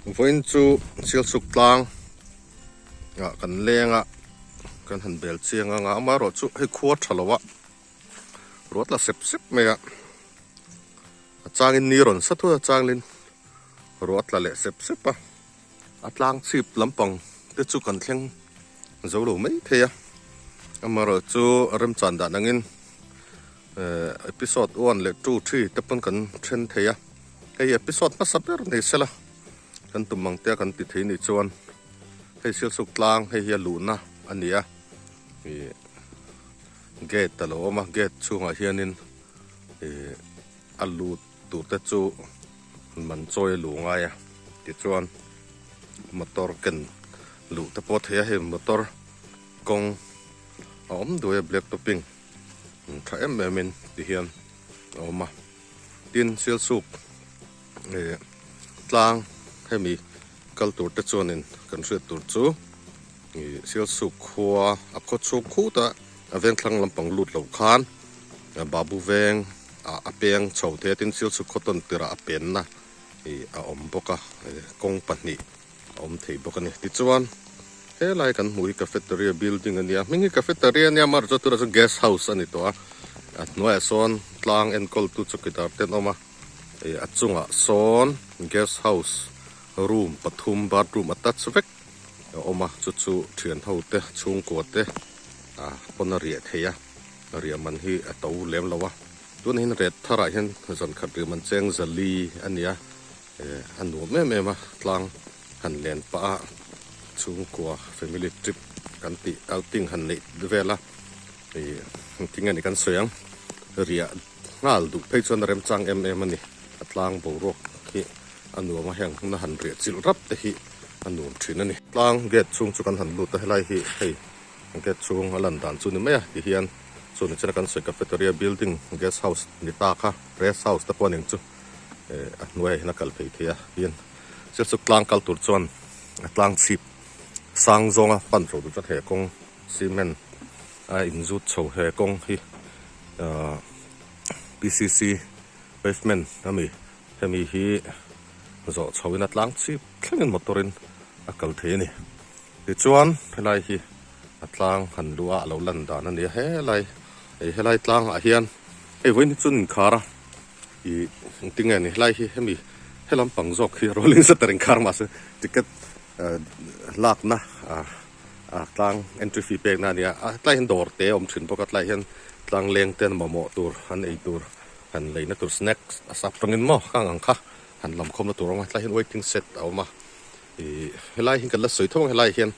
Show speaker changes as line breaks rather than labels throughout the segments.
Vawiin chu Sialsuk tlang ah kan leng a kan han bel chiang ang a amaherawhchu hei khua tha lo a ruat la sep sep mai a a changin ni rawn sa thut a changin ruat la leh sep sep a a tlang chhip lampang te chu kan thleng zo lo mai thei a amaherawhchu remchan dan angin eh episode one leh two three te pawn kan then thei a hei episode hmasa ber nei sela kan tum ang te a kan ti thei nih chuan hei Sialsuk tlang hei hi a luhna a ni a ih gate a lo awm a gate chhungah hianin ih a lut tur te chu man chawi a luh ngai a tichuan motor ken luh te pawh a thei a hei motor kawng a awm duai a black topping tha em em in ti hian a awm a tin Sialsuk ih tlang hemi kal tur te chuanin kan hriat tur chu ih Sialsuk khua a khaw chhung khut a a veng thlang lampang lut lo khan Babu veng ah a peng chho thei a tin Sialsuk khaw tawn tirah a penna ih a awm bawk a kawng pahnih a awm thei bawk a ni tichuan helai kan hmuh hi cafeteria building a nia hming hi cafeteria a nia amaherawhchu tunah chuan guest house a ni tawh a a hnuaiah sawn tlang enkawl tu chawkidar te an awm a ih a chungah sawn guest house room pathum bathroom attach vek a awm a chu chu thian ho te chhungkua te ah pawn a riah theih a riah man hi a to lem lo a tunah hian ret tharah hian zan khat riah man cheng zali a ni a. Eh a nuam em em a tlang han len pah a chhungkua family trip kan tih outing han neih vel a ih engtin nge ni kan sawi ang riah nghal duh phei chuan a remchang em em a ni a tlang boruak hi a nuam a heng huna han riah chilh rap te hi a nuam thin a ni. Tlang gate chhung chu kan han lut a helai hi hei gate chhung a lan dan chu ni mai a tihian chu ni chena kan sawi cafeteria building guest house ni ta kha rest house te pawh a ni ang chu. eh a hnuaiah hian a kal phei thei a tin Sialsuk tlang kal tur chuan a tlang chhip sang zawnga pan chho tur chuan he kawng cement a inzut chho he kawng hi ahh P C C pavement ami hemi hi zawh chho in a tlang chhip thlengin motor in a kal thei a ni tichuan helai hi a tlang han luh a a lo lan dan a ni a helai helai tlangah hian hei vawiin hi chuan inkhar a. Ih engtin nge ni helai hi hemi helam pang zawk hi rolling shutter in khar mahse ticket lakna ah tlang entry fee pekna a nia a tlai hian dawr te a awm thin bawk a tlai hian tlang leng te an mamawh tur an ei tur han leina tur snacks a sap tangin maw khang ang kha han lam khawmna tur a awm a tlai hian waiting shed a awm a ih helai hi kan la sawi tho ang helai hian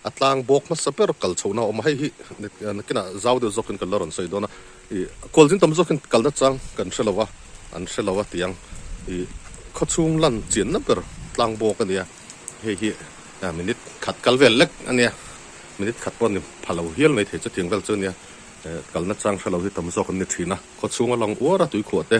A tlang bawk hmasa ber kal chhohna a awm a, hei hi nakinah zau deuh zawkin kan la rawn sawi dawn a, ih kawlzin tam zawkin kalna chang kan hre lo a, an hre lo a ti ang, ih khawchhung lan chianna ber tlang bawk a nia, hei hi minute khat kal vel lek a nia, minute khat pawh ni pha lo hial mai thei chutiang vel chu a nia, kalna chang hre lo hi tam zawk an ni thin a, khawchhung a lang uar a tuikhuah te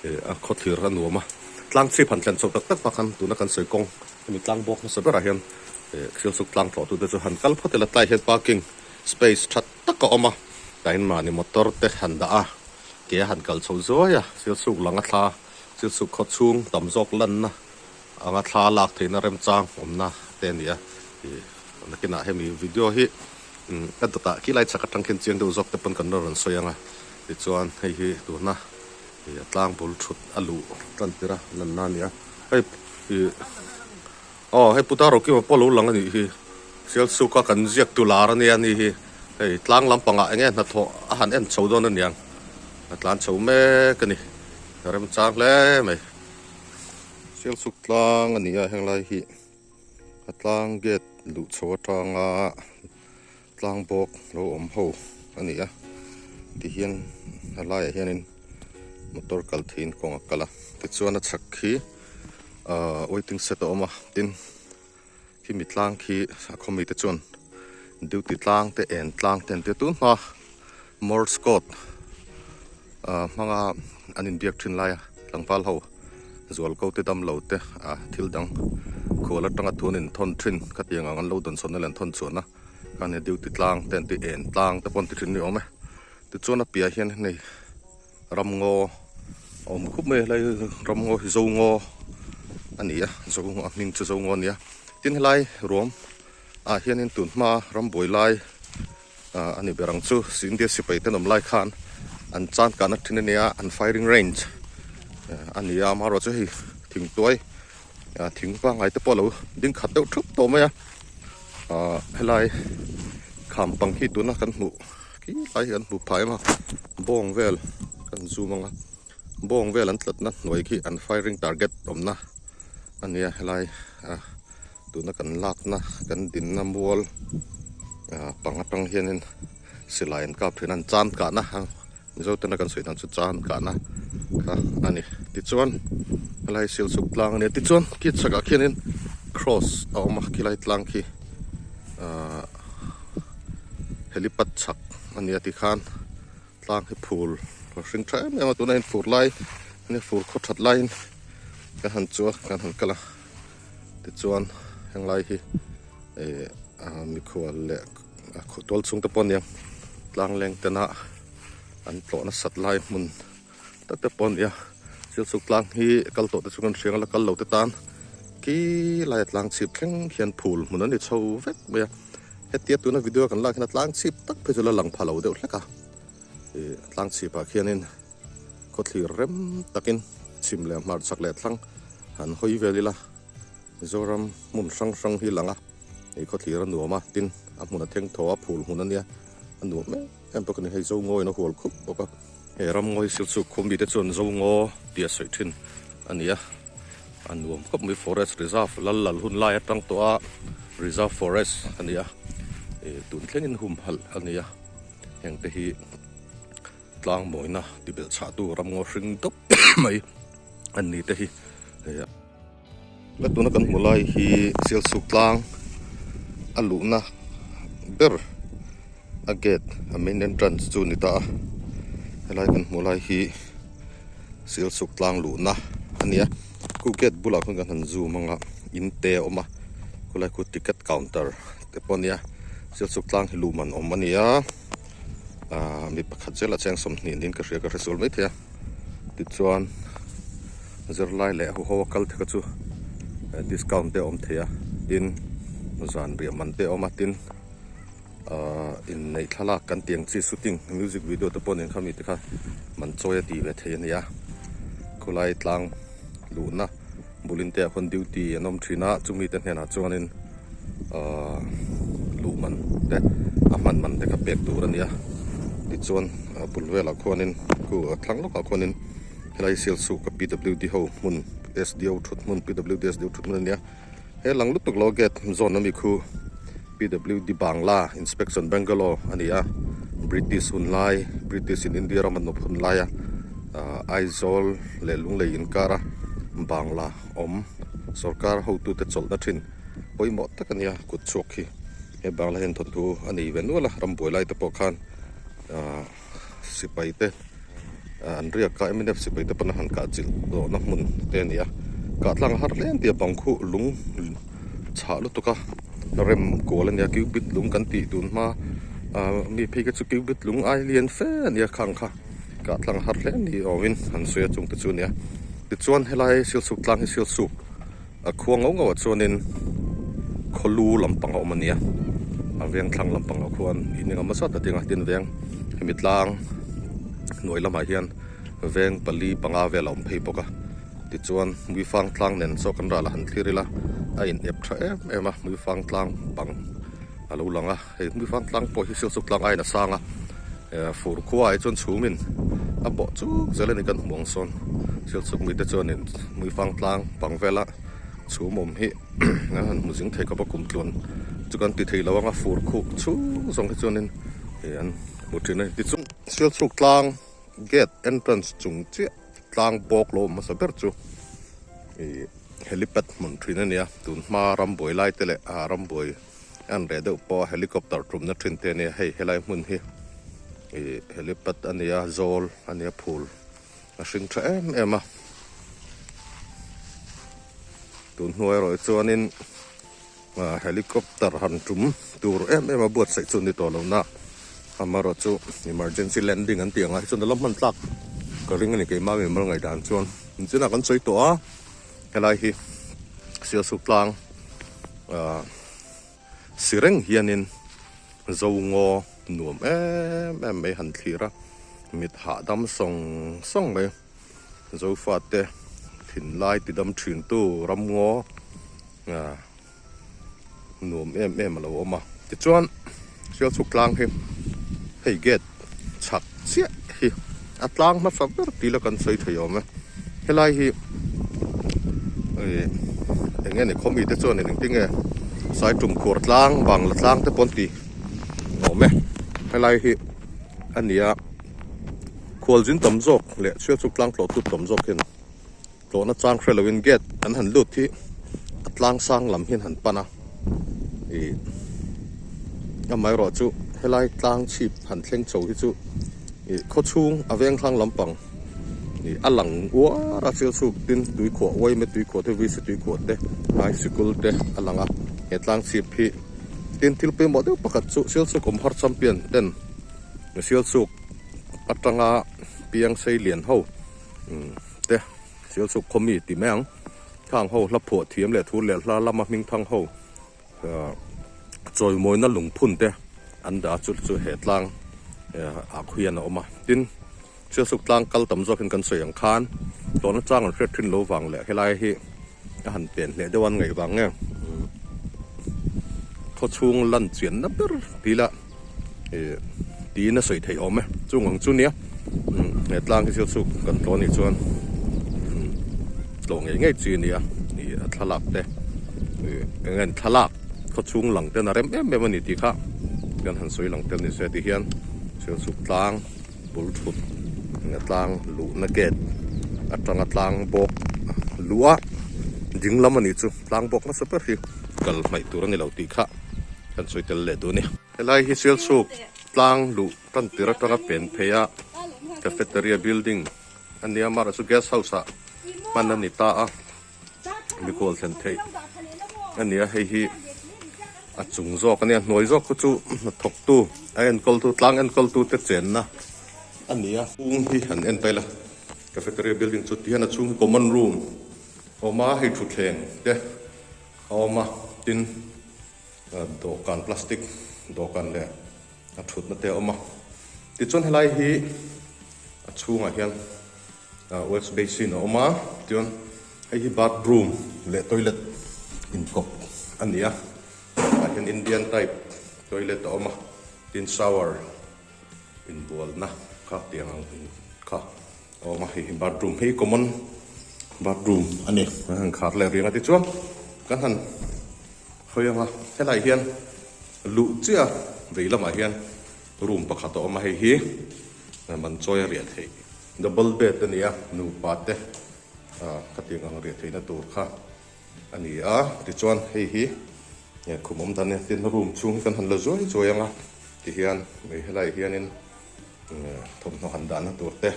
ih a khawthlir a nuam a, tlang chhip han thlen chho tak tak bak han tuna kan sawi kawng. Hemi tlang bawk hmasa berah hian Sialsuk tlang tlawh tute chu han kal phawt ila tlai hian parking space tha tak a awm a tain mahni motor te han dah a ke a han kal chho zuai a Sialsuk lang a thla Sialsuk khaw chhung tam zawk lanna anga thla lak theihna remchang awmna te a ni a ih nakinah hemi video hi ka dawtah khi lai chhak atang khian chiang deuh zawk te pawn kan la rawn sawi ang a tichuan hei hi tuna ih a tlang bul thut a luh tan tir a lanna a ni a hei ih aw hei putar rawh kima pawh lo lang a nih hi Sialsuk a kan ziak tu lar a nia ni hi hei tlang lampangah eng nge hnathawh a han en chho dawn a niang a tlan chho mek a ni a remchang hle mai Sialsuk tlang a ni a henglai hi a tlang gate luh chho atanga tlang bawk lo awm ho a ni a tihian a laiah hianin motor kal theihin kawng a kal a tichuan a chhak khi ahh waiting shed a awm a tin khimi tlang khi a khaw mite chuan duty tlang te en tlang te an tia tun hma morse code ahh hmanga an inbiak thin lai a tlangval ho zual ko te dam lo te ah thil dang khual atanga thu an inthawn thin khatiang ang an lo dawn chhawn na leh an thawn chhuahna kha nia duty tlang te an ti en tlang te pawh an ti thin ni awm e tichuan a piah hian hei ramngaw a awm khup mai a helai hi ramngaw hi zo ngaw a ni a zo a hming chu zo ngaw a ni a tin helai ruam ah hianin tun hma rambuai lai ah a ni ber ang chu India sipai te an awm lai khan an chan kahna thin a nia an firing range a ni a amaherawhchu hei thingtuai ah thing pangngai te pawh a lo ding khat deuh thup tawh mai a ah helai kham pang hi tuna kan hmuh khi lai hi kan hmu phah em a bawng vel kan zoom ang a bawng vel an tlatna hnuai khi an firing target awmna a nia helai ah tuna kan lakna kan dinna mual ah pang atang hianin silai an kap thin a an chan kahna Mizo tena kan sawi dan chu chan kahna kha a ni tichuan helai Silchuk tlang a nia tichuan khi chhakah khianin cross a awm a khilai tlang khi ahh helipad chhak a nia tikhan tlang hi phul a hring tha em em a tunah hian fur lai ania fur khaw that laiin kan han chu a kan han kal a tichuan henglai hi eh ah mikhual leh a tual chhung te pawh ania tlang leng tena an tlawh nasat lai hmun tak te pawh a ni a Silchuk tlang hi kal tawh te chu kan hriang a la kal lo te tan khi laia tlang chhip thleng hian phul hmun a ni chho vek mai a hetia tuna video kan lak hian a tlang chhip tak phei chu la lang pha lo deuh hlek a ih tlang chhipah khianin khawthlir rem takin chhim leh hmarchhak leh thlang han hawi vel ila Mizoram hmun hrang hrang hi lang a ih khawthlir a nuam a tin a hmun a theng thaw a phul hmun a nia a nuam em em bawk a ni hei zo ngawiin a hual khup bawk a he ram ngawi Silchuk khum mite chuan zo ngaw tih a sawi thin a ni a a nuam khawp mai forest reserve lal lal hun lai atang tawh a reserve forest a ni a ih tun thlengin humhalh a ni a heng te hi tlang mawina ti belh chhah tu ram ngaw hring dawp mai an ni te hi hei a. La tuna kan hmu lai hi Sialsuk tlang a luhna ber a gate a main entrance chu a ni ta a helai kan hmuh lai hi Sialsuk tlang luhna a ni a khu gate bulah khuan kan han zoom ang a in te a awm a khulai khu ticket counter te pawh a nia Sialsuk tlang hi luh man awm a ni a ah mi pakhat zela cheng 20 niin ka hria ka hre sual maithei a tichuan zirlai leh huho a kal thek a chu discount te a awm thei a tin zan riah man te a awm a tin ahh inneih thlalak kan tih ang chi shooting music video te pawh nen kha mi te kha man chawi a tih ve thei a ni a khawlai tlang luhna bulin te ah khawn duty an awm thin a chumi te hnenah chuanin ahh luh man te a hman man te kha pek tur a ni a tichuan a bul velah khuanin khu a thlang lawkah khuanin helai Sialsuk a PWD ho hmun SDO thut hmun PWD SDO thut hmun a nia he lang lutuk lo gate zawn ami khu PWD Bangla inspection Bangalore a ni a British hun lai British in India ram an awp hun laia ahh Aizawl leh Lunglei inkara Bangla awm sorkar hotute chawlhna thin pawimawh tak a nia kut chhuak hi he Bangla hian thawnthu a nei ve nual a rambuai lai te pawh khan ahh sipai te an riak a mnf sipai te pawn a han kah chilh tawhna hmun te a ni a kah tlang a har hle an ti a bang khuh lung chhah lutuk a rem kual a nia cubit lung kan tih tun hma ah mi phei kha chu cubit lung ai lian fe a nia khang kha kah tlang a har hle a ni awmin an sawi a chung te chu a nia tichuan helai silsuk tlang hi silsuk A khua ngau ngauah chuanin khaw lu lampang a awm a nia a veng thlang lampangah khuan in engemaw zat a ding a tin veng hemi tlang hnuai lamah hian veng pali panga vel a awm phei bawk a tichuan Muifang tlang nen saw kan ral a han thlir ila a in ep tha em em a Muifang tlang pang a lo lang a hei Muifang tlang pawh hi Sialsuk tlang aiin a sang a eh fur khua ah hi chuan chhumin a bawh chuk zel a ni kan hmuh ang sawn Sialsuk mite chuanin Muifang tlang pang vela chhum awm hi an han hmu zing thei khawp a kum tluan chu kan ti thei lo ang a fur khuk chhung zawng hi chuanin ih an hmu thin a ni tichuan Sialsuk tlang gate entrance chung chiah tlang bawk lo awm hmasa ber chu ih helipad hmun thin a ni a tun hma rambuai lai te leh ah rambuai An reh deuh pawh a helicopter tumna thin te ania hei helai hmun hi ih helipad a nia zawl a nia phul a hring tha em em a tun hnuai erawh hi chuanin ah helicopter han tum tur em em a buatsaih chu a ni tawh lo na amaherawh chu emergency landing an tih ang ah hi chuan a la hman tlak ka ring a ni keimah mimal ngaihdan chuan nichinah kan sawi tawh a helai hi. Sialsuk tlang ah si reng hianin zo ngaw nuam em em mai han thlir a, mit hahdam sawng sawng mai. Zofate thinlai tidam thintu ramngaw ah nuam em em a lo awm a. Tichuan Sialchhuk tlang hi hei gate chhak chiah hi a tlang hmasa ber tih la kan sawi thei awm e. Helai hi ih eng nge ni khaw mite chuan engtin nge Saitum khuar tlang Bangla tlang te pawh an ti awm e. Helai hi a ni a khualzin tam zawk leh Sialchhuk tlang tlawh tut tam zawk hian Tlawhna chang hre loin gate an han lut hi a tlang sang lam hian han pan a, ih amaherawh chu helai tlang chhip han thleng chho hi chu ih khaw chhung a veng thlang lampang ih a lang uar a Sialsuk tin tuikhuah uaime tuikhuah te VC tuikhuah te high sikul te a lang a, he tlang chhip hi tin thil pawimawh deuh pakhat chu Sialsuk awm har champion ten Sialsuk atanga piang sei lian ho. Te Sialsuk khaw mi ti mai ang. Khang ho hla phuah thiam leh thur leh hla lama hming thang ho chawimawina lungphun te an dah a chu chu he tlang ah khian a awm a. Tin, Sialsuk tlang kal tam zawkin kan sawi ang khan tawhna chang an hriat thin lo vang leh helai hi a han pen hleh deuh a an ngaih vang nge khaw chhung lan chianna ber ti ila ih tiin a sawi theih awm e chung ang chu nia he tlang hi chu kan tlawh anih chuan tlawh ngei ngei chi ania ih a thlalak te ih eng nge thlalak khaw chhung lang ten a rem em em a ni tih kha kan han sawi lang tel ni se ti hian Sialsuk tlang bul thut eng tlang luhna gate atanga tlang bawk luh a ding lam a nih chu tlang bawk nasa ber hi kal hmaih tur a ni lo tih kha kan sawi tel leh duh a ni. Helai hi Sialsuk tlang luh tan tir atanga pen phei a cafeteria building a nia amaherawh chu guest house ah hman a ni ta a. Mikhual thlen theih a ni a, hei hi a chung zawk a nia hnuai zawk khu chu hnathawktu a enkawltu tlang enkawltu te chenna a ni a. Chhung hi han en ta ila cafeteria building chu tihian a chhung hi common room a awm a, hei thutthleng te a awm a, tin dawhkan plastic dawhkan leh a thutna te a awm a, tichuan helai hi a chhungah hian. Wash basin a awm a, chuan hei hi bathroom leh toilet inkawp a ni a, tah hian Indian type toilet a awm a, tin shower inbualna kha tiang ang kha a awm a, hei hi bathroom hei common bathroom a ni, kan han khar leh riang a tichuan kan han hawi ang a, helaiah hian luh chiah vei lamah hian room pakhat a awm a, hei hi man chawi a riah theih. Double bed a ni a, nupa te khatiang ang riah theihna tur kha a ni a, tichuan hei hi khum awm dan a nia, tin room chhung hi kan han la zuai zuai ang a, tihian helaiah hianin thawmhnaw han dahna tur te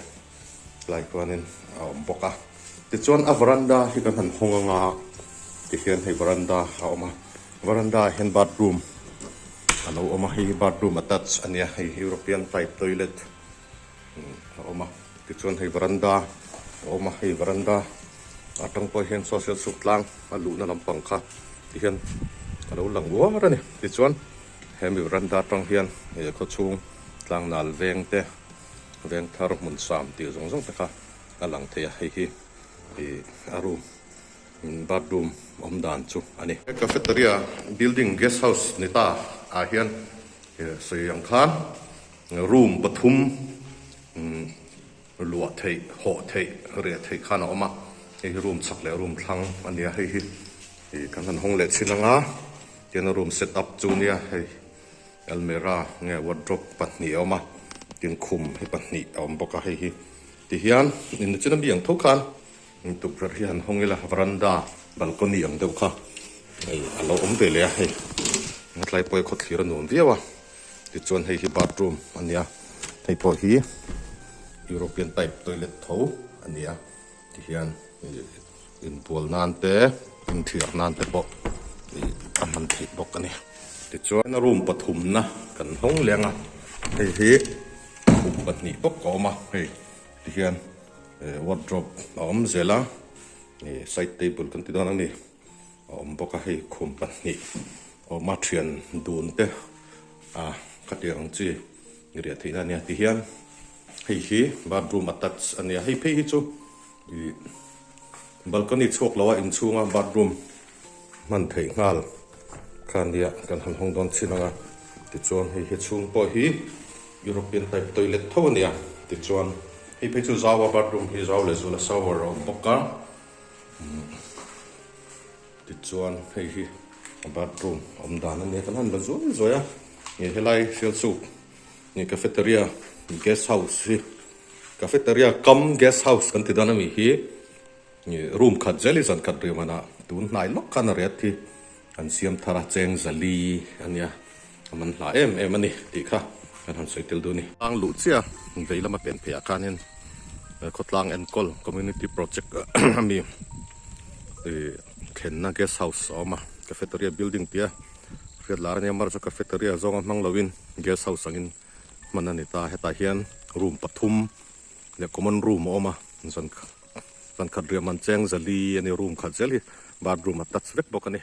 lai khuanin a awm bawk a, tichuan a veranda hi kan han hawng ang a, tihian hei veranda a awm a, veranda ah hian bathroom a lo awm a, hei hi bathroom attach a nia, hei European type toilet. A awm a tichuan hei veranda a awm a hei veranda atang pawh hian social suk tlang a luhna lampang kha ti hian a lo lang uar a ni tichuan hemi veranda atang hian ih khaw chhung tlang nal veng te veng thar hmun sam tih zawng zawng te kha a lang thei a hei hi ih a room bathroom awm dan chu a ni. Cafeteria building guest house ni ta ah hian sawi ang khan. Room pathum luah theih, hawh theih, riah theih khan a awm a, hei hi room chhak leh room thlang a nia, hei hi ih kan han hawng leh chhin ang a, tian a room set up chu nia hei almirah nge wardrobe pahnih a awm a, tin khum hi pahnih a awm bawk a hei hi tihian inchina mi ang tho khan tukverh hi han hawng ila veranda balcony ang deuh kha hei a lo awm ve leh a hei tlai pawh hi khawthlir a nuam viau a. Tichuan hei hi bathroom a nia, hei pawh hi European type toilet tho a ni a, tihian inbual nan te inthiar nan te pawh ih a hman theih bawk a ni. Tichuan room pathumna kan hawng leng a, hei hi khum pahnih bawk a awm a, hei tihian wardrobe a awm zel a, ih side table kan ti dawn a ni. a awm bawk a hei khum pahnih a awm a thian dun te a khatiang ang chi riah theihna a nia tihian hei hi bathroom attach a nia hei phei hi chu ih balcony chhuak lo a inchhunga bathroom hman theih nghal kha a nia kan han hawng dawn chin ang a tichuan hei hi chhung pawh hi European type toilet tho a nia tichuan hei phei chu zau a bathroom hi zau leh zual a shower a awm bawk a. Tichuan hei hi bathroom awm dan a nia kan han la zuai zuai a nge helai Sialsuk nge cafeteria guest house hi cafeteria kam guest house kan ti dawn a mi hi nge room khat zel hi zan khat rih manah tun hnai lawk khan a riat hi an siam thar a cheng zali a nia a man hla em em a ni tih kha kan han sawi tel duh a ni. Tlang luh chiah vei lama pen pheiah khanin khawtlang enkawl community project a mi ih thlenna guest house a awm a cafeteria building tia hriat lar a nia amaherawhchu cafeteria zawnga hmang lovin guest house angin hman a ni ta hetah hian room pathum leh common room a awm a zan khat riah man cheng zali a ni room khat zel hi bathroom attach vek bawk a ni.